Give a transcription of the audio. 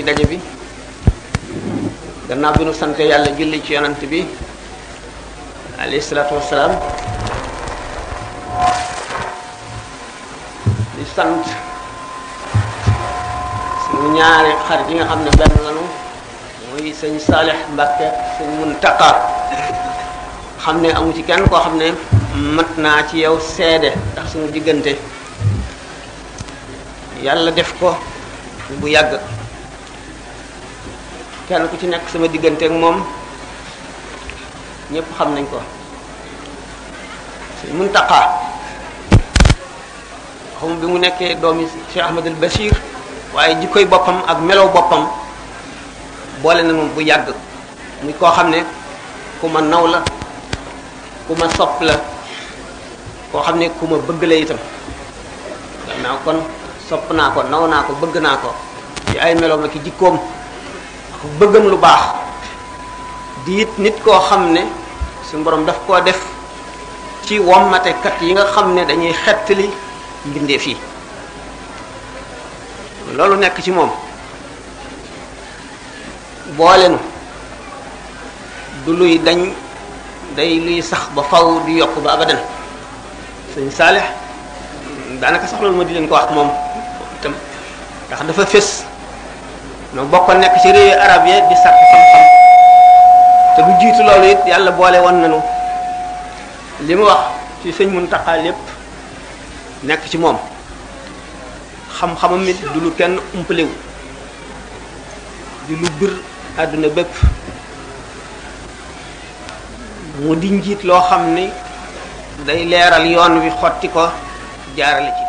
daje bi gannaaw bi nu sante yàlla julli ci yonant bi alayhi salaatu wassalaam di sant suñu ñaari xarit yi nga xam ne benn lanu muy sëñ Saalix Mbàkke sëñ Muntaqa xam ne amu ci kenn koo xam ne mat naa ci yow seede ndax suñu diggante yàlla def ko bu yàgg kenn ku ci nekk sama diggante ak moom ñépp xam nañ ko sëñ Muntaqa xam bi mu nekkee doomi Cheikh Ahmadul Bachir waaye jikkoy boppam ak melow boppam boole na moom bu yàgg muy koo xam ne ku ma naw la ku ma sopp la koo xam ne ku ma bëgg la itam gannaaw kon sopp naa ko naw naa ko bëgg naa ko ci ay meloom ak jikkoom ak bëggam lu baax di it nit koo xam ne suñu borom daf koo def ci wommatekat yi nga xam ne dañuy xettali mbindeef yi loolu nekk ci moom boolenu du luy dañ day luy sax ba faw di yokk ba abadan sëñ Saalix daanaka sax loolu ma di leen ko wax moom itam ndax dafa fés no bokkoon nekk ci réewu arab yi di sàkk xam-xam te lu jiitu loolu it yàlla boole woon nañu li mu wax ci sëñ Muntaqa lépp nekk ci moom xam-xamam it du lu kenn umpalewu di lu bir àdduna bépp mu di njiit loo xam ni day leeral yoon wi xotti ko jaarale ci